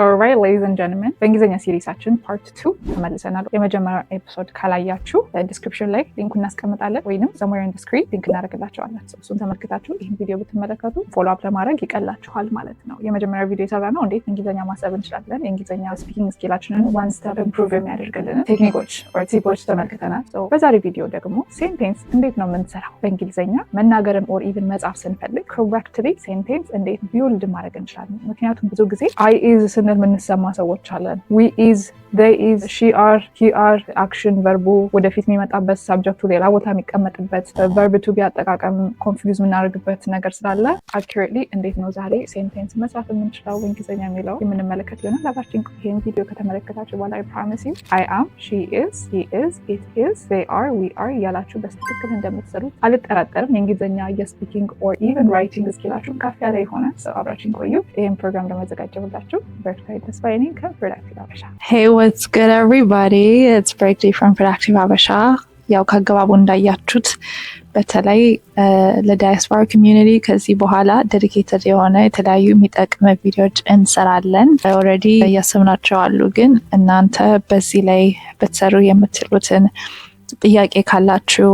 Alright, ladies and gentlemen፣ በእንግሊዝኛ series ኣችን part 2 ተመልሰናል። የመጀመሪያው episode ካላያችሁ description ላይ link ኡ እናስቀምጣለን ወይንም somewhere in screen link እናደርግላችኋለን። እሱን ተመልክታችሁ ይህን ቪዲዮ ብትመለከቱ follow up ለማድረግ ይቀላችኋል ማለት ነው። የመጀመሪያው ቪዲዮ የሰራነው እንዴት እንግሊዝኛ ማሰብ እንችላለን፣ የእንግሊዝኛ speaking skill ኣችንን one step improve የሚያደርግልን ቴክኒኮች or tip ኦች ተመልክተናል። በዛሬ ቪዲዮ ደግሞ sentence እንዴት ነው የምንሰራው፣ በእንግሊዝኛ መናገርም or even መጻፍ ስንፈልግ correctly sentence እንዴት build ማድረግ እንችላለን። ምክንያቱም ብዙ ጊዜ I is ስንል የምንሰማ ሰዎች አለን። We is፣ they is፣ she are፣ he are፣ action verb ኡ ወደፊት የሚመጣበት፣ subject ኡ ሌላ ቦታ የሚቀመጥበት፣ verb to be አጠቃቀም confuse የምናደርግበት ነገር ስላለ accurately እንዴት ነው ዛሬ sentence መስራት የምንችለው በእንግሊዝኛ የሚለው የምንመለከት ይሆናል። አብራችን ይህን ቪዲዮ ከተመለከታችሁ በኋላ I promise you I am፣ she is፣ he is፣ it is፣ they are፣ we are እያላችሁ በትክክል እንደምትሰሩት አልጠራጠርም። የእንግሊዝኛ የ speaking or even writing skill ኣችሁ ከፍ ያለ ይሆናል። So አብራችን ቆዩ። ይህን ፕሮግራም ለማዘጋጀሁላችሁ በርክታዊ ተስፋዬ ነኝ ከ Productive አበሻ። Hey, what's good, everybody? It's Berkeley from Productive Habesha። ያው ከአገባቡ እንዳያችሁት በተለይ ለዲያስፖራ community ከዚህ በኋላ dedicated የሆነ የተለያዩ የሚጠቅም ቪዲዮዎች እንሰራለን። Already እያሰብናቸው አሉ፣ ግን እናንተ በዚህ ላይ ብትሰሩ የምትሉትን ጥያቄ ካላችሁ፣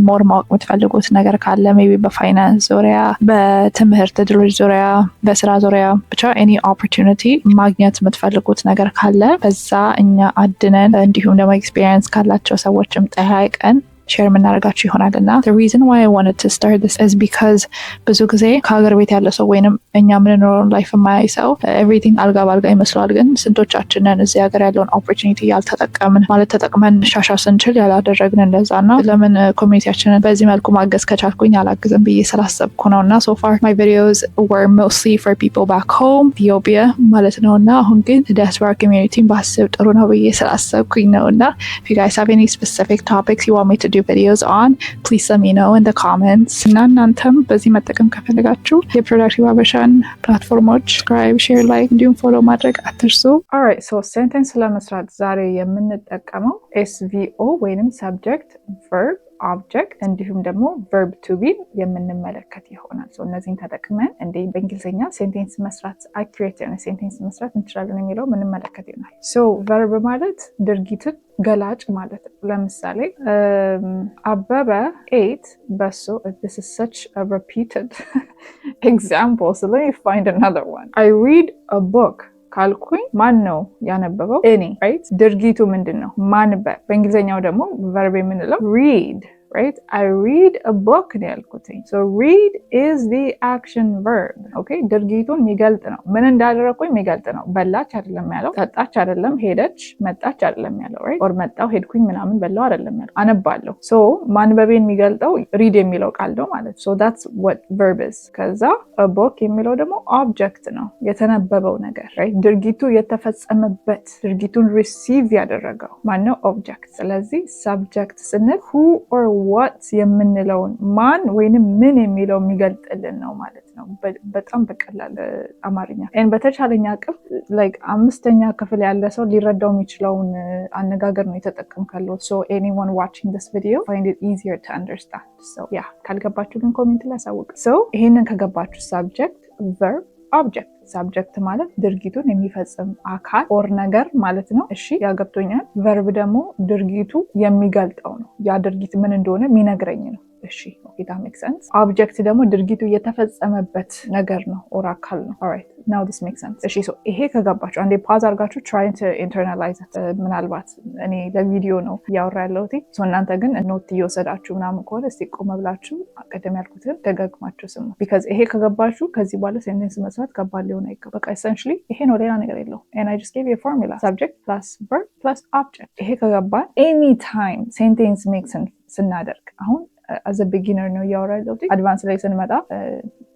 more ማወቅ የምትፈልጉት ነገር ካለ፣ maybe በ finance ዙሪያ፣ በትምህርት እድሎች ዙሪያ፣ በስራ ዙሪያ፣ ብቻ any opportunity ማግኘት የምትፈልጉት ነገር ካለ በዛ እኛ አድነን እንዲሁም ደግሞ experience ካላቸው ሰዎችም ጠያይቀን share የምናደርጋችሁ ይሆናል። እና the reason why I wanted to start this is because ብዙ ጊዜ ከሀገር ቤት ያለ ሰው ወይንም እኛ የምንኖረውን life የማያይ ሰው everything አልጋ ባልጋ ይመስለዋል። ግን ስንቶቻችንን እዚህ ሀገር ያለውን opportunity ያልተጠቀምን፣ ማለት ተጠቅመን ሻሻ ስንችል ያላደረግን እንደዛ እና ለምን community ያችንን በዚህ መልኩ ማገዝ ከቻልኩኝ አላግዝም ብዬ ስላሰብኩ ነው። እና so far my videos were mostly for people back home፣ ኢትዮጵያ ማለት ነው። እና አሁን ግን ዲያስፖራ community ን ባስብ ጥሩ ነው ብዬ ስላሰብኩኝ ነው። እና if you guys have any specific topics you want me to do videos on, please let me know in the comments። እና እናንተም በዚህ መጠቀም ከፈለጋችሁ የ Productive አበሻን platform ኦች subscribe፣ share፣ like እንዲሁም follow ማድረግ አትርሱ። Alright, so sentence ለመስራት ዛሬ የምንጠቀመው SVO ወይንም subject verb object እንዲሁም ደግሞ verb to be ን የምንመለከት ይሆናል። እነዚህን ተጠቅመን እንዴ በእንግሊዝኛ sentence መስራት፣ accurate የሆነ sentence መስራት እንችላለን የሚለው የምንመለከት ይሆናል። So verb ማለት ድርጊትን ገላጭ ማለት ነው። ለምሳሌ አበበ ate በሶ። This is such a repeated example, so let me find another one. I read a book ካልኩኝ ማን ነው ያነበበው? እኔ፣ right? ድርጊቱ ምንድን ነው? ማንበብ። በእንግሊዝኛው ደግሞ verb የምንለው read, right? I read a book ነው ያልኩትኝ። So read is the action verb. Okay? ድርጊቱን የሚገልጥ ነው። ምን እንዳደረግኩኝ የሚገልጥ ነው። በላች አይደለም ያለው፣ ጠጣች አይደለም፣ ሄደች፣ መጣች አይደለም ያለው፣ right? Or መጣው፣ ሄድኩኝ፣ ምናምን በላው አይደለም ያለው፣ አነባለሁ። So ማንበቤን የሚገልጠው read የሚለው ቃል ነው ማለት። So that's what verb is። ከዛ a book የሚለው ደግሞ object ነው፣ የተነበበው ነገር፣ right? ድርጊቱ የተፈጸመበት፣ ድርጊቱን receive ያደረገው ማነው? Object። ስለዚህ subject ስንል who or what የምንለውን፣ ማን ወይንም ምን የሚለው የሚገልጥልን ነው ማለት ነው። በጣም በቀላል አማርኛ በተቻለኝ አቅም like አምስተኛ ክፍል ያለ ሰው ሊረዳው የሚችለውን አነጋገር ነው የተጠቀምኩ ያለሁት። So anyone watching this video find it easier to understand። Yeah፣ ካልገባችሁ ግን comment ላይ አሳውቁ። So ይሄንን ከገባችሁ subject verb object። Subject ማለት ድርጊቱን የሚፈጽም አካል or ነገር ማለት ነው። እሺ፣ ያ ገብቶኛል። Verb ደግሞ ድርጊቱ የሚገልጠው ነው። ያ ድርጊት ምን እንደሆነ የሚነግረኝ ነው። እሺ፣ okay, that make sense። Object ደግሞ ድርጊቱ የተፈጸመበት ነገር ነው or አካል ነው። Alright, now this make sense። እሺ፣ so ይሄ ከገባችሁ አንዴ pause አድርጋችሁ try to internalize። ምናልባት እኔ ለቪዲዮ ነው እያወራ ያለሁት፣ so እናንተ ግን note እየወሰዳችሁ ምናምን ከሆነ እስቲ ቆመ ብላችሁ ቀደም ያልኩትን ደጋግማችሁ ስሙ። Because ይሄ ከገባችሁ ከዚህ በኋላ sentence መስራት ከባድ ሊሆን አይገባ። በቃ essentially ይሄ ነው፣ ሌላ ነገር የለው። And I just gave you formula: subject plus verb plus object። ይሄ ከገባን any time sentence make ስናደርግ፣ አሁን as a beginner ነው እያወራ ያለሁት። Advance ላይ ስንመጣ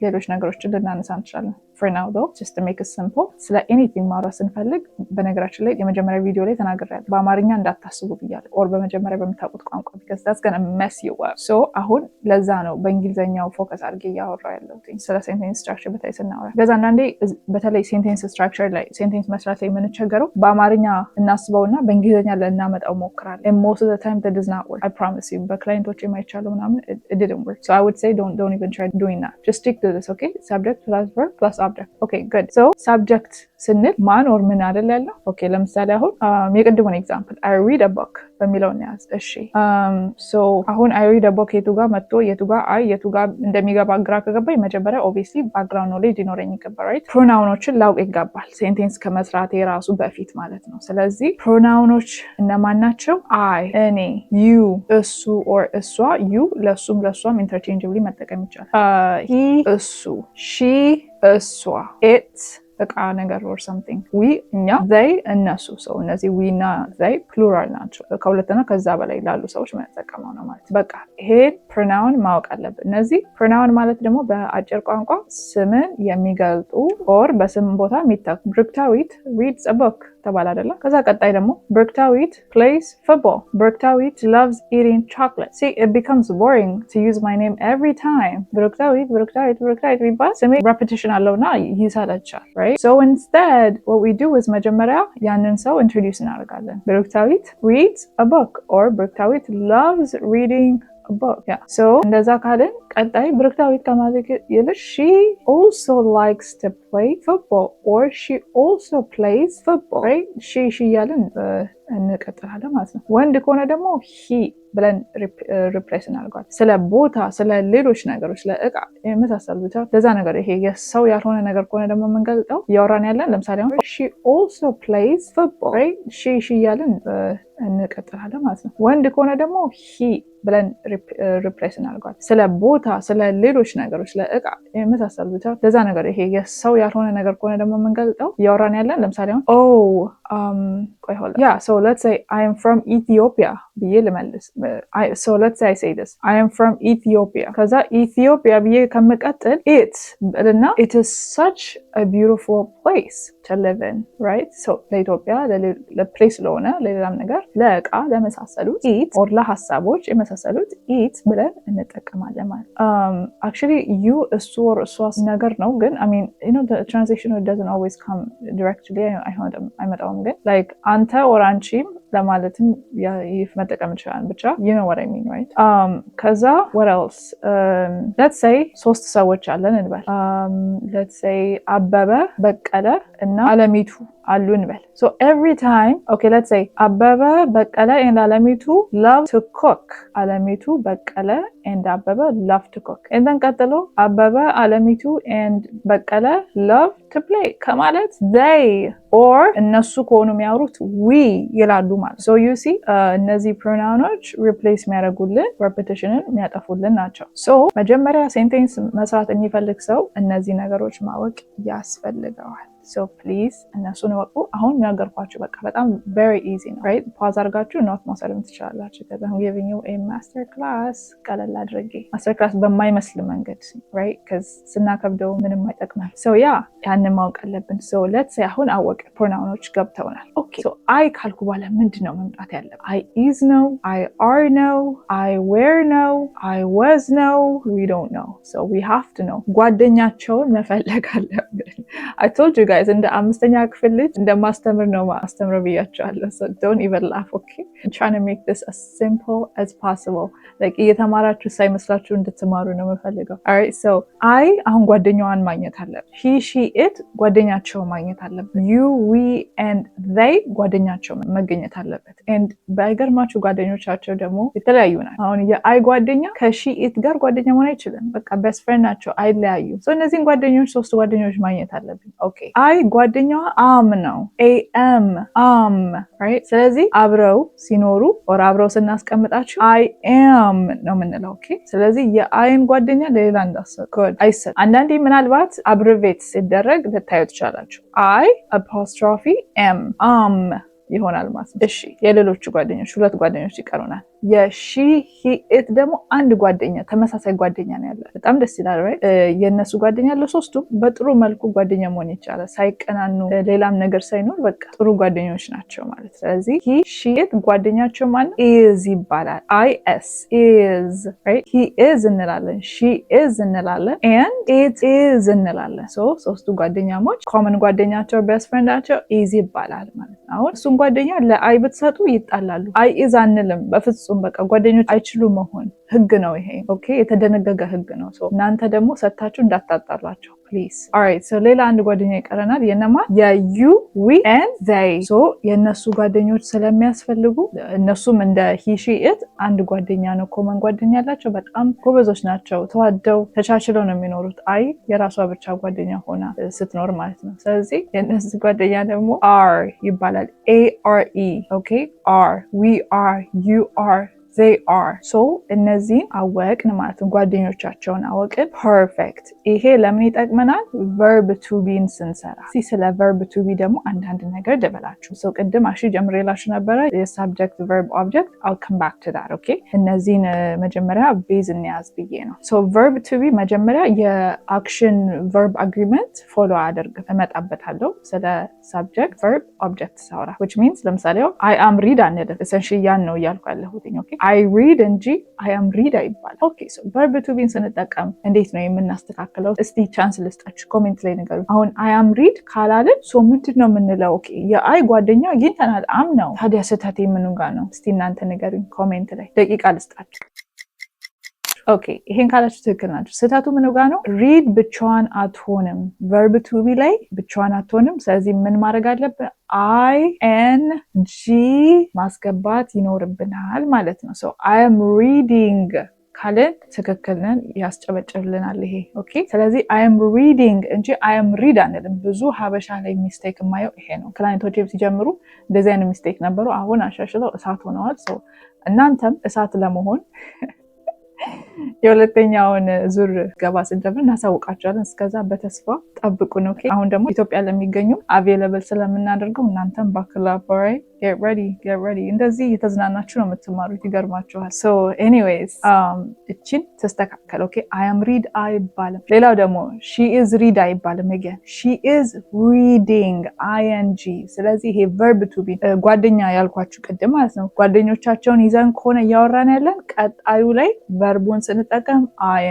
ሌሎች ነገሮችን ልናነሳ እንችላለን። For now though, just make simple፣ ስለ anything ማውራት ስንፈልግ፣ በነገራችን ላይ የመጀመሪያ ቪዲዮ ላይ ተናግሬያለሁ። በአማርኛ እንዳታስቡ ብያለሁ፣ or በመጀመሪያ በምታውቁት ቋንቋ፣ because that's gonna mess you up። So አሁን ለዛ ነው በእንግሊዝኛው focus አድርጌ እያወራሁ ያለሁት ስለ sentence structure በተለይ ስናወራ። ከዛ አንዳንዴ በተለይ sentence structure ላይ፣ sentence መስራት ላይ የምንቸገረው በአማርኛ እናስበውና በእንግሊዝኛ ልናመጣው ሞክራለን። Most of the time that does not work, I promise you። በ client ኦች የማይቻለው ምናምን it didn't work. So I would say don't even try doing that. Just stick to this, okay? Subject plus verb plus Object. Okay, good. So subject ስንል ማን or ምን አይደል ያለው? Okay, ለምሳሌ አሁን የቅድሙን example "I read a book" በሚለው እንያዝ። እሺ፣ so አሁን "I read a book" የቱ ጋር መጥቶ የቱ ጋር I የቱ ጋር እንደሚገባ ግራ ከገባኝ መጀመሪያ obviously background knowledge ሊኖረኝ ይገባል። Right? Pronoun ኦችን ላውቅ ይገባል፣ sentence ከመስራቴ ራሱ በፊት ማለት ነው። ስለዚህ pronoun ኦች እነማን ናቸው? I እኔ፣ you እሱ or እሷ፣ you ለእሱም ለእሷም interchangeably መጠቀም ይቻላል። He እሱ፣ she እሷ፣ it እቃ ነገር or something፣ we እኛ፣ they እነሱ። So እነዚህ we እና they plural ናቸው። ከሁለትና ከዛ በላይ ላሉ ሰዎች የምንጠቀመው ነው ማለት። በቃ ይሄን pronoun ማወቅ አለብን። እነዚህ pronoun ማለት ደግሞ በአጭር ቋንቋ ስምን የሚገልጡ or በስም ቦታ የሚተኩ። ብሩክታዊት reads a book ተባለ አይደለ? ከዛ ቀጣይ ደግሞ ብሩክታዊት plays football፣ ብሩክታዊት loves eating chocolate። See, it becomes boring to use my name every time። ብሩክታዊት፣ ብሩክታዊት፣ ብሩክታዊት ቢባል ስሜ repetition አለውና ይሰለቻል። Right? So instead, what we do is መጀመሪያ ያንን ሰው introduce እናደርጋለን። ብሩክታዊት reads a book or ብሩክታዊት loves reading a book. Yeah. So እንደዛ ካልን ቀጣይ ብሩክታዊት ከማለት ይልቅ she also likes to play football or she also plays football, right? She, she እያልን እንቀጥላለን ማለት ነው። ወንድ ከሆነ ደግሞ he ብለን replace እናደርገዋል። ስለ ቦታ፣ ስለ ሌሎች ነገሮች፣ ስለ እቃ የመሳሰሉ ብቻ ለዛ ነገር ይሄ የሰው ያልሆነ ነገር ከሆነ ደግሞ የምንገልጠው እያወራን ያለን ለምሳሌ አሁን she also plays football, right? She, she እያልን እንቀጥላለን ማለት ነው። ወንድ ከሆነ ደግሞ he ብለን replace እናደርገዋል። ስለ ቦታ፣ ስለ ሌሎች ነገሮች፣ ስለ እቃ የመሳሰሉ ብቻ ለዛ ነገር ይሄ የሰው ያልሆነ ነገር ከሆነ ደግሞ የምንገልጠው እያወራን ያለን ለምሳሌ አሁን oh ቆይ hold, yeah, so let's say "I am from Ethiopia" ብዬ ልመልስ። So let's say I say this, "I am from Ethiopia." ከዛ ኢትዮጵያ ብዬ ከምቀጥል it እና "It is such a beautiful place to live in," right? So ለኢትዮጵያ ለ place ለሆነ ለሌላም ነገር ለእቃ ለመሳሰሉት it or ለሀሳቦች የመሳሰሉት it ብለን እንጠቀማለን ማለት። Actually, you እሱ or እሷ ነገር ነው፣ ግን I mean, translation doesn't always come directly፣ አይመጣውም። ግን like አንተ or አንቺም ለማለትም ይህ መጠቀም እንችላለን። ብቻ you know what I mean, right? ከዛ what else? Let's say ሶስት ሰዎች አለን እንበል። Let's say አበበ፣ በቀለ እና አለሚቱ አሉ እንበል። So every time, okay, let's say አበበ፣ በቀለ and አለሚቱ love to cook። አለሚቱ፣ በቀለ and አበበ love to cook, and then ቀጥሎ አበበ፣ አለሚቱ and በቀለ love to play ከማለት they or እነሱ ከሆኑ የሚያወሩት we ይላሉ ማለት። So you see, እነዚህ pronoun ኦች replace የሚያደርጉልን repetition ን የሚያጠፉልን ናቸው። So መጀመሪያ sentence መስራት የሚፈልግ ሰው እነዚህ ነገሮች ማወቅ ያስፈልገዋል። So please እነሱን እወቁ። አሁን ነገርኳችሁ። በቃ በጣም very easy ነው። Right? Pause አድርጋችሁ note መውሰድም ትችላላችሁ። ከዛ giving you a master class ቀለል አድርጌ፣ master class በማይመስል መንገድ፣ right? 'Cause ስናከብደው ምንም አይጠቅምም። So yeah, ያንን ማወቅ አለብን። So let's say አሁን አወቅ pronoun ኦች ገብተውናል። Okay, so I ካልኩ በኋላ ምንድን ነው መምጣት ያለብን? I is ነው? I are ነው? I were ነው? I was ነው? We don't know. So we have to know። ጓደኛቸውን መፈለግ አለብን። I told you guys እንደ አምስተኛ ክፍል ልጅ እንደማስተምር ነው ማስተምረው ብያቸዋለሁ። So don't even laugh, okay? I'm trying to make this as simple as possible. Like እየተማራችሁ ሳይመስላችሁ እንድትማሩ ነው የምፈልገው። Alright, so I አሁን ጓደኛዋን ማግኘት አለብን። He, she, it ጓደኛቸው ማግኘት አለብን። You, we and they ጓደኛቸው መገኘት አለበት። And ባይገርማችሁ ጓደኞቻቸው ደግሞ የተለያዩ ናቸው። አሁን የ I ጓደኛ ከ she, it ጋር ጓደኛ መሆን አይችልም። በቃ best friend ናቸው፣ አይለያዩም። እነዚህን ጓደኞች ሶስት ጓደኞች ማግኘት አለብን። Okay, I ጓደኛዋ am ነው፣ A M, am, right። ስለዚህ አብረው ሲኖሩ or አብረው ስናስቀምጣቸው I am ነው የምንለው። Okay, ስለዚህ የ I ን ጓደኛ ለሌላ እንዳሰጥ አይሰጥ። አንዳንዴ ምናልባት abbreviate ሲደረግ ልታዩ ትችላላችሁ። I apostrophe M, am ይሆናል ማለት ነው። እሺ፣ የሌሎቹ ጓደኞች ሁለት ጓደኞች ይቀሩናል። የ she, he, it ደግሞ አንድ ጓደኛ፣ ተመሳሳይ ጓደኛ ነው ያለ። በጣም ደስ ይላል። Right? የእነሱ ጓደኛ ለሶስቱም በጥሩ መልኩ ጓደኛ መሆን ይቻላል። ሳይቀናኑ ሌላም ነገር ሳይኖር በቃ ጥሩ ጓደኞች ናቸው ማለት። ስለዚህ he, she, it ጓደኛቸው ማነው? Is ይባላል። I S, is። He is እንላለን፣ she is እንላለን፣ and it is እንላለን። ሶስቱ ጓደኛሞች common ጓደኛቸው best friend ኣቸው is ይባላል ማለት ነው። አሁን እሱን ጓደኛ ለ I ብትሰጡ ይጣላሉ። I is አንልም በፍጹም። በቃ ጓደኞች አይችሉም መሆን፣ ህግ ነው ይሄ። Okay, የተደነገገ ህግ ነው። እናንተ ደግሞ ሰታችሁ እንዳታጣሏቸው። Please. Alright, so ሌላ አንድ ጓደኛ ይቀረናል። የነማ? የ you, we and they። So የእነሱ ጓደኞች ስለሚያስፈልጉ እነሱም እንደ he, she, it አንድ ጓደኛ ነው፣ common ጓደኛ ያላቸው። በጣም ጎበዞች ናቸው። ተዋደው ተቻችለው ነው የሚኖሩት። I የራሷ ብቻ ጓደኛ ሆና ስትኖር ማለት ነው። ስለዚህ የእነሱ ጓደኛ ደግሞ are ይባላል። A R E, okay? Are, we are, you are, they are። So እነዚህን አወቅን ማለት ነው። ጓደኞቻቸውን አወቅን። Perfect። ይሄ ለምን ይጠቅመናል? Verb to be ን ስንሰራ። ስለ verb to be ደግሞ አንዳንድ ነገር ልበላችሁ። So ቅድም አሺ ጀምሬላችሁ ነበረ የ subject, verb, object። I'll come back to that, okay። እነዚህን መጀመሪያ base እንያዝ ብዬ ነው። So verb to be መጀመሪያ የ action verb agreement follow አያደርግም። እመጣበታለሁ ስለ subject, verb, object ሳወራ፣ which means ለምሳሌ I am read አንልም። Essentially ያን ነው እያልኩ ያለሁት። Okay, I read እንጂ I am read አይባልም። Okay, so verb to be ን ስንጠቀም እንዴት ነው የምናስተካክለው? እስቲ chance ልስጣችሁ፣ comment ላይ ንገሩ። አሁን I am read ካላልን so ምንድን ነው የምንለው? Okay, የ I ጓደኛ አግኝተናል፣ am ነው። ታዲያ ስህተት የምኑ ጋር ነው? እስቲ እናንተ ንገሩኝ comment ላይ፣ ደቂቃ ልስጣችሁ። Okay, ይሄን ካላችሁ ትክክል ናችሁ። ስህተቱ ምኑ ጋ ነው? Read ብቻዋን አትሆንም። Verb to be ላይ ብቻዋን አትሆንም። ስለዚህ ምን ማድረግ አለብን? I N G ማስገባት ይኖርብናል ማለት ነው። So I am reading ካልን ትክክል ነን፣ ያስጨበጭብልናል ይሄ። Okay፣ ስለዚህ I am reading እንጂ I am read አንልም። ብዙ ሀበሻ ላይ mistake የማየው ይሄ ነው። Client ኦች ሲጀምሩ እንደዚህ አይነት mistake ነበሩ። አሁን አሻሽለው እሳት ሆነዋል። እናንተም እሳት ለመሆን የሁለተኛውን ዙር ገባ ስንጀምር እናሳውቃቸዋለን። እስከዛ በተስፋ ጠብቁን። Okay። አሁን ደግሞ ኢትዮጵያ ለሚገኙ available ስለምናደርገው እናንተም buckle up, get ready, get ready። እንደዚህ እየተዝናናችሁ ነው የምትማሩት፣ ይገርማችኋል። So anyways, እችን ተስተካከል። Okay, I am read አይባልም። ሌላው ደግሞ she is read አይባልም። Again, she is reading, ing። ስለዚህ ይሄ verb to be ጓደኛ ያልኳችሁ ቅድም ማለት ነው። ጓደኞቻቸውን ይዘን ከሆነ እያወራን ያለን ቀጣዩ ላይ verb ኡን ስንጠቀም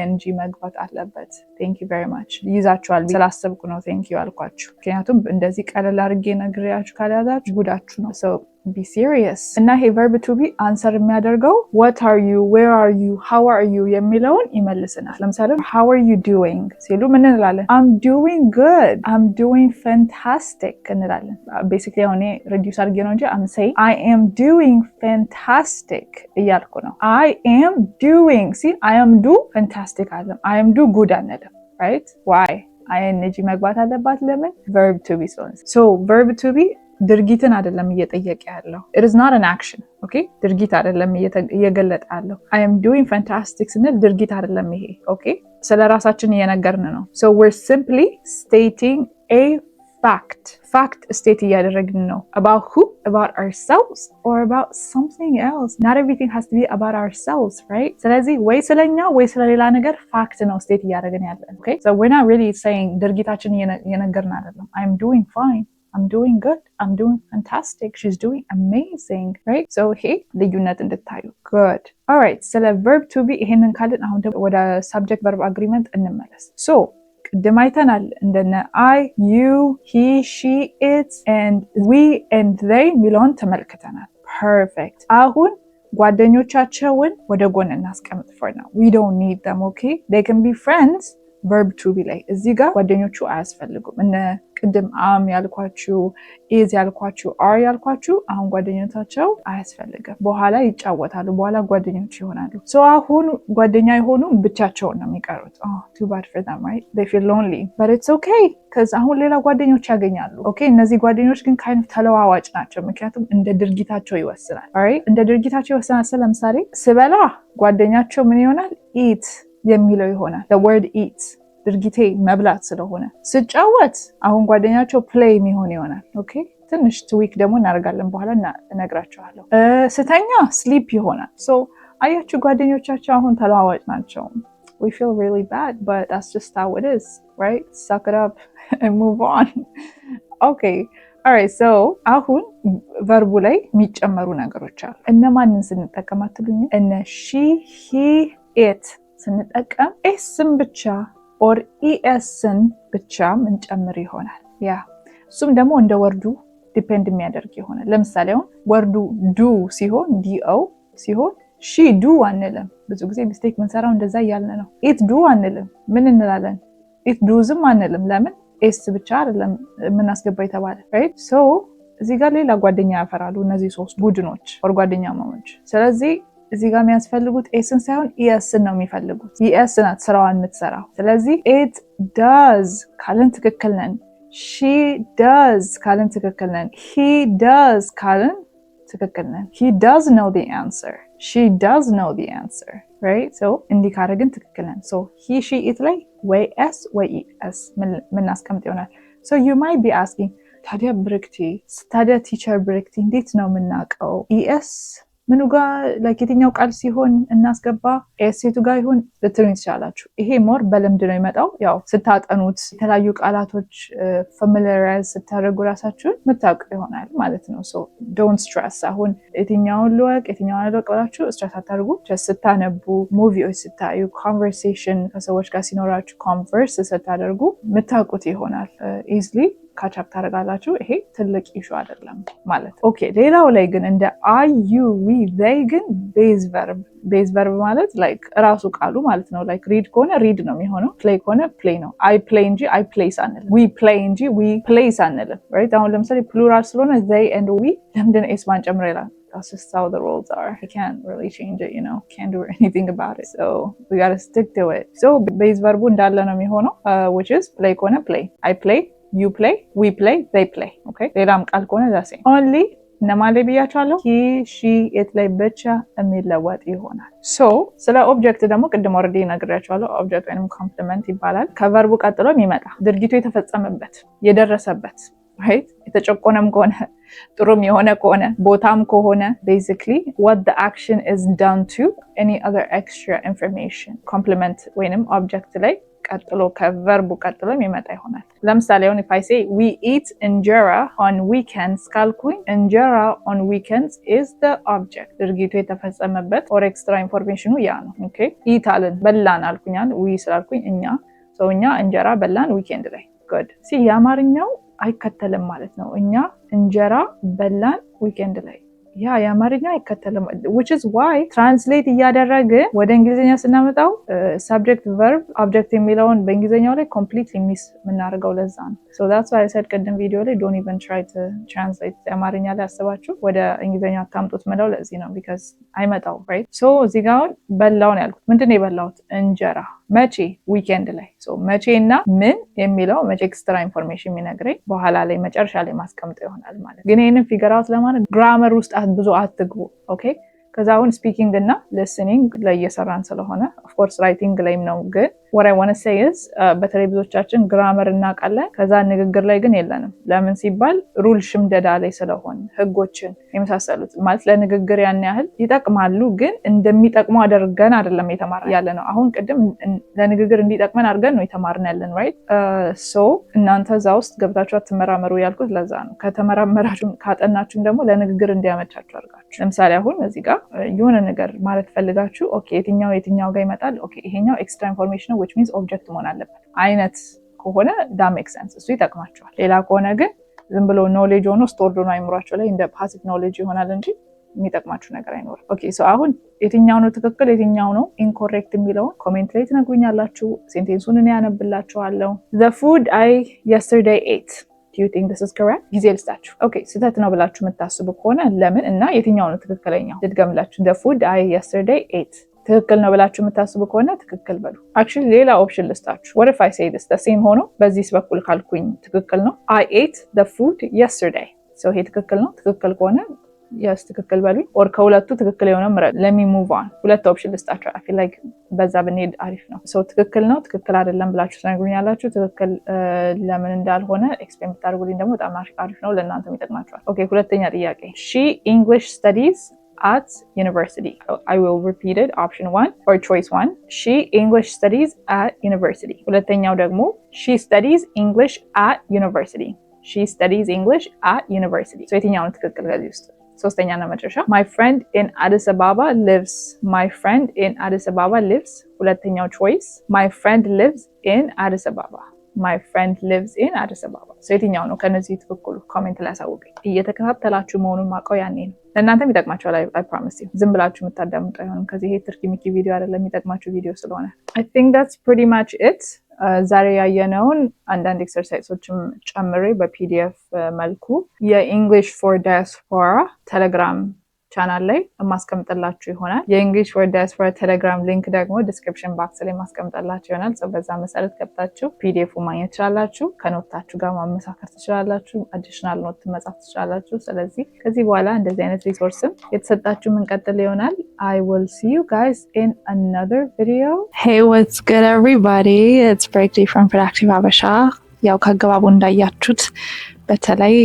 ing መግባት አለበት። Thank you very much። ይዛችኋል ስላሰብኩ ነው thank you አልኳችሁ። ምክንያቱም እንደዚህ ቀለል አድርጌ ነግሬያችሁ ካልያዛችሁ ጉዳችሁ ነው። So be serious። እና ይሄ verb to be answer የሚያደርገው what are you, where are you, how are you የሚለውን ይመልስናል። ለምሳሌ how are you doing ሲሉ ምን እንላለን? I'm doing good, I'm doing fantastic እንላለን። Basically አሁን reduce አድርጌ ነው እንጂ I'm say I am doing fantastic እያልኩ ነው። I am doing ሲል I am do fantastic አለም፣ I am do good አንልም። Right? Why? Ing መግባት አለባት። ለምን? Verb to be ስለሆነ። So verb to be ድርጊትን አይደለም እየጠየቀ ያለው። It is not an action, okay። ድርጊት አይደለም እየገለጠ ያለው። I am doing fantastic ስንል ድርጊት አይደለም ይሄ፣ okay። ስለ ራሳችን እየነገርን ነው። So we're simply stating a fact። Fact state እያደረግን ነው። About who? About ourselves or about something else? Not everything has to be about ourselves, right? ስለዚህ ወይ ስለኛ ወይ ስለሌላ ነገር fact ነው state እያደረግን ያለን። Okay, so we're not really saying፣ ድርጊታችን እየነገርን አይደለም። I'm doing fine, I'm doing good, I'm doing fantastic, she's doing amazing, right? So ይሄ ልዩነት እንድታዩ። Good. Alright, ስለ verb to be ይሄንን ካልን አሁን ደግሞ ወደ subject verb agreement እንመለስ። So ቅድም አይተናል እንደነ I, you, he, she, it and we and they የሚለውን ተመልክተናል። Perfect። አሁን ጓደኞቻቸውን ወደ ጎን እናስቀምጥ for now. We don't need them, okay? They can be friends verb to be ላይ። እዚህ ጋር ጓደኞቹ አያስፈልጉም። እነ ቅድም am ያልኳችሁ፣ is ያልኳችሁ፣ are ያልኳችሁ አሁን ጓደኞቻቸው አያስፈልግም። በኋላ ይጫወታሉ፣ በኋላ ጓደኞች ይሆናሉ። So አሁን ጓደኛ የሆኑ ብቻቸውን ነው የሚቀሩት። Too bad for them, right? They feel lonely, but it's okay 'cause አሁን ሌላ ጓደኞች ያገኛሉ። Okay, እነዚህ ጓደኞች ግን kind of ተለዋዋጭ ናቸው፣ ምክንያቱም እንደ ድርጊታቸው ይወስናል። Alright, እንደ ድርጊታቸው ይወስናል። ለምሳሌ ስበላ ጓደኛቸው ምን ይሆናል? Eat የሚለው ይሆናል። Word eat፣ ድርጊቴ መብላት ስለሆነ። ስጫወት አሁን ጓደኛቸው play የሚሆን ይሆናል። Okay, ትንሽ tweak ደግሞ እናደርጋለን፣ በኋላ እነግራችኋለሁ። ስተኛ sleep ይሆናል። So አያችሁ፣ ጓደኞቻቸው አሁን ተለዋዋጭ ናቸው። We feel really bad, but that's just how it is, right? Suck it up and move on. Okay. Alright, so አሁን verb ኡ ላይ የሚጨመሩ ነገሮች አሉ። እነማንን ስንጠቀም አትሉኝ? እነ she, he, it ስንጠቀም s ን ብቻ or es ን ብቻ ምንጨምር ይሆናል። Yeah, እሱም ደግሞ እንደ word ኡ depend የሚያደርግ ይሆናል። ለምሳሌ አሁን word ኡ do ሲሆን፣ do ሲሆን she do አንልም። ብዙ ጊዜ mistake ምንሰራው እንደዛ እያልን ነው። It do አንልም። ምን እንላለን? It does ም አንልም። ለምን? S ብቻ አይደለም የምናስገባ የተባለ፣ right? So እዚህ ጋር ሌላ ጓደኛ ያፈራሉ እነዚህ ሶስት ቡድኖች or ጓደኛማሞች። ስለዚህ እዚህ ጋር የሚያስፈልጉት S ን ሳይሆን ES ን ነው የሚፈልጉት። ES ናት ስራዋን የምትሰራው። ስለዚህ it does ካልን ትክክል ነን። She does ካልን ትክክል ነን። He does ካልን ትክክል ነን። He does know the answer. She does know the answer, right? So እንዲህ ካደረግን ትክክል ነን። So he, she, it ላይ ወይ S ወይ ES ምናስቀምጥ ይሆናል። So you might be asking፣ ታዲያ ብርክቲ፣ ታዲያ teacher ብርክቲ፣ እንዴት ነው የምናውቀው ES ምኑ ጋር፣ like የትኛው ቃል ሲሆን እናስገባ፣ S የቱ ጋር ይሁን ልትሉኝ ትችላላችሁ። ይሄ more በልምድ ነው የሚመጣው። ያው ስታጠኑት፣ የተለያዩ ቃላቶች familiarize ስታደርጉ ራሳችሁን የምታውቁ ይሆናል ማለት ነው። So don't stress። አሁን የትኛውን ልወቅ፣ የትኛውን አልወቅ ብላችሁ stress አታድርጉ። ስታነቡ፣ movie ዎች ስታዩ፣ conversation ከሰዎች ጋር ሲኖራችሁ፣ converse ስታደርጉ የምታውቁት ይሆናል፣ easily catch up ታደርጋላችሁ። ይሄ ትልቅ issue አይደለም ማለት። Okay፣ ሌላው ላይ ግን እንደ I, you, we, they ግን base verb። Base verb ማለት like እራሱ ቃሉ ማለት ነው። Like read ከሆነ read ነው የሚሆነው፣ play ከሆነ play ነው። I play እንጂ I plays አንልም። We play እንጂ we plays አንልም። Right? አሁን ለምሳሌ plural ስለሆነ they and we ለምንድን S ማንጨምር ይላል። That's just how the rules are. I can't really change it. Can't do anything about it. So we gotta stick to it. So base verb ኡ እንዳለ ነው የሚሆነው፣ which is play ከሆነ play. I play, you play, we play, they play. Okay? ሌላም ቃል ከሆነ the same. Only እነማን ላይ ብያቸዋለሁ? He, she, it ላይ ብቻ የሚለወጥ ይሆናል። So ስለ object ደግሞ ቅድም already ነግሬያቸዋለሁ። Object ወይም complement ይባላል። ከ verb ኡ ቀጥሎ የሚመጣ፣ ድርጊቱ የተፈጸመበት፣ የደረሰበት፣ right? የተጨቆነም ከሆነ፣ ጥሩም የሆነ ከሆነ፣ ቦታም ከሆነ፣ basically what the action is done to, any other extra information complement ወይንም object ላይ ቀጥሎ፣ ከ verb ኡ ቀጥሎ የሚመጣ ይሆናል። ለምሳሌ አሁን if I say "we eat እንጀራ on weekends" ካልኩኝ እንጀራ on weekends is the object፣ ድርጊቱ የተፈጸመበት or extra information ኑ ያ ነው። Okay፣ eat አልን፣ በላን አልኩኛል። We ስላልኩኝ እኛ፣ so እኛ እንጀራ በላን weekend ላይ። Good. See፣ የአማርኛው አይከተልም ማለት ነው። እኛ እንጀራ በላን weekend ላይ፣ ያ የአማርኛ አይከተልም። Which is why translate እያደረግን ወደ እንግሊዝኛ ስናመጣው subject, verb, object የሚለውን በእንግሊዝኛው ላይ completely miss የምናደርገው ለዛ ነው። So that's why I said ቅድም ቪዲዮ ላይ "don't even try to translate"፣ የአማርኛ ላይ አስባችሁ ወደ እንግሊዝኛ አታምጡት ምለው ለዚህ ነው፣ because አይመጣው፣ right? So እዚህ ጋር አሁን በላውን ያልኩት ምንድን ነው የበላሁት? እንጀራ። መቼ? Weekend ላይ። መቼ እና ምን የሚለው መቼ extra information የሚነግረኝ በኋላ ላይ መጨረሻ ላይ ማስቀምጠው ይሆናል ማለት። ግን ይህንን figure out ለማድረግ grammar ውስጥ ብዙ አትግቡ። Okay፣ ከዛ አሁን speaking እና listening ላይ እየሰራን ስለሆነ፣ of course writing ላይም ነው። ግን what I wanna say is በተለይ ብዙዎቻችን grammar እናውቃለን፣ ከዛ ንግግር ላይ ግን የለንም። ለምን ሲባል rule ሽምደዳ ላይ ስለሆን፣ ህጎችን የመሳሰሉት ማለት ለንግግር ያን ያህል ይጠቅማሉ፣ ግን እንደሚጠቅሙ አድርገን አይደለም የተማርን ያለ ነው። አሁን ቅድም ለንግግር እንዲጠቅመን አድርገን ነው የተማርን ያለን፣ right? So እናንተ እዛ ውስጥ ገብታችሁ አትመራመሩ ያልኩት ለዛ ነው። ከተመራመራችሁ፣ ካጠናችሁም ደግሞ ለንግግር እንዲያመቻችሁ አድርጋችሁ፣ ለምሳሌ አሁን እዚህ ጋር የሆነ ነገር ማለት ፈልጋችሁ፣ okay፣ የትኛው የትኛው ጋር ይመጣል? Okay፣ ይሄኛው extra information ነው፣ which means object መሆን አለበት አይነት ከሆነ that makes sense፣ እሱ ይጠቅማችኋል። ሌላ ከሆነ ግን ዝም ብሎ knowledge ሆኖ stored ሆኖ አይምሯችሁ ላይ እንደ passive knowledge ይሆናል እንጂ የሚጠቅማችሁ ነገር አይኖርም። Okay፣ so አሁን የትኛው ነው ትክክል፣ የትኛው ነው incorrect የሚለውን comment ላይ ትነግሩኛላችሁ። Sentence ኡን እኔ ያነብላችኋለሁ። "The food I yesterday ate." Do you think this is correct? ጊዜ ልስጣችሁ። Okay፣ ስህተት ነው ብላችሁ የምታስቡ ከሆነ ለምን እና የትኛው ነው ትክክለኛው? ልድገምላችሁ። "The food I yesterday ate" ትክክል ነው ብላችሁ የምታስቡ ከሆነ ትክክል በሉ። Actually ሌላ option ልስጣችሁ። What if I say this the same ሆኖ በዚህ በኩል ካልኩኝ ትክክል ነው? "I ate the food yesterday." So ይሄ ትክክል ነው። ትክክል ከሆነ yes ትክክል በሉኝ። Or ከሁለቱ ትክክል የሆነ ምረጥ። Let me move on። ሁለት option ልስጣችሁ። I feel like በዛ ብንሄድ አሪፍ ነው። So ትክክል ነው፣ ትክክል አይደለም ብላችሁ ትነግሩኛላችሁ። ትክክል ለምን እንዳልሆነ explain ብታደርጉልኝ ደግሞ በጣም አሪፍ ነው፣ ለእናንተም ይጠቅማችኋል። Okay፣ ሁለተኛ ጥያቄ፣ "She English studies at university." I will repeat it. Option one or choice one, "She English studies at university." ሁለተኛው ደግሞ "She studies English at university." "She studies English at university." So የትኛው ነው ትክክል ከዚህ ውስጥ? ሶስተኛና መጨረሻ፣ "My friend in Addis Ababa lives." "My friend in Addis Ababa lives." ሁለተኛው choice, "My friend lives in Addis Ababa." My friend lives in አዲስ አበባ። የትኛው ነው ከነዚህ ትክክሉ? Comment ላይ አሳውቁኝ። እየተከታተላችሁ መሆኑን ማውቀው ያኔ ነው። ለእናንተም ይጠቅማችኋል። I promise you፣ ዝም ብላችሁ የምታዳምጡ አይሆንም። ከዚህ ይሄ ትርኪ ሚኪ ቪዲዮ አይደለም፣ የሚጠቅማችሁ ቪዲዮ ስለሆነ። I think that's pretty much it። ዛሬ ያየነውን አንዳንድ exercise ኦችም ጨምሬ በ PDF መልኩ የ English for Diaspora ቴሌግራም ቻናል ላይ የማስቀምጥላችሁ ይሆናል። የ English for Diaspora ቴሌግራም link ደግሞ description box ላይ የማስቀምጥላችሁ ይሆናል። በዛ መሰረት ገብታችሁ PDF ኡ ማግኘት ትችላላችሁ። ከ note ኣችሁ ጋር ማመሳከር ትችላላችሁ። Additional note መጻፍ ትችላላችሁ። ስለዚህ ከዚህ በኋላ እንደዚህ አይነት resource ም የተሰጣችሁ ምንቀጥል ይሆናል። I will see you guys in another video. Hey, what's good, everybody? It's Brekti from Productive Habesha። ያው ከአገባቡ እንዳያችሁት በተለይ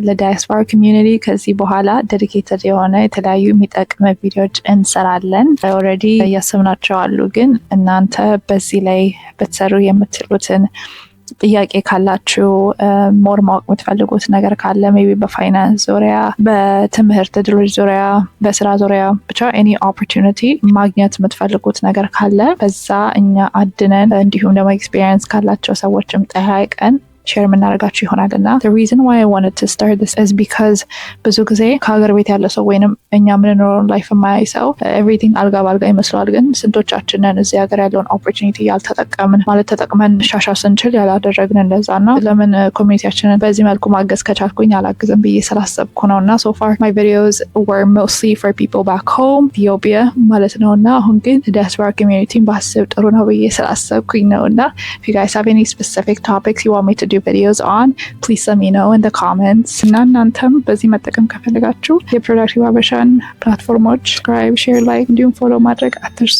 ለ diaspora community ከዚህ በኋላ dedicated የሆነ የተለያዩ የሚጠቅም ቪዲዮዎች እንሰራለን። Already እያሰብናቸው አሉ፣ ግን እናንተ በዚህ ላይ ብትሰሩ የምትሉትን ጥያቄ ካላችሁ፣ more ማወቅ የምትፈልጉት ነገር ካለ፣ maybe በ finance ዙሪያ፣ በትምህርት እድሎች ዙሪያ፣ በስራ ዙሪያ፣ ብቻ any opportunity ማግኘት የምትፈልጉት ነገር ካለ በዛ እኛ አድነን እንዲሁም ደግሞ experience ካላቸው ሰዎችም ጠያይቀን share የምናደርጋችሁ ይሆናል። እና the reason why I wanted to start this is because ብዙ ጊዜ ከሀገር ቤት ያለ ሰው ወይንም እኛ የምንኖረውን life የማያይ ሰው everything አልጋ ባልጋ ይመስለዋል። ግን ስንቶቻችንን እዚህ ሀገር ያለውን opportunity ያልተጠቀምን፣ ማለት ተጠቅመን ሻሻ ስንችል ያላደረግን እንደዛ። እና ለምን community ያችንን በዚህ መልኩ ማገዝ ከቻልኩኝ አላግዝም ብዬ ስላሰብኩ ነው። እና so far my videos were mostly for people back home፣ ኢትዮጵያ ማለት ነው። እና አሁን ግን diaspora community ን ባስብ ጥሩ ነው ብዬ ስላሰብኩኝ ነው። እና if you guys have any specific topics you want me to do videos on, please let me know in the comments። እና እናንተም በዚህ መጠቀም ከፈለጋችሁ የ Productive ሀበሻን platform ኦች subscribe፣ share፣ like እንዲሁም follow ማድረግ አትርሱ።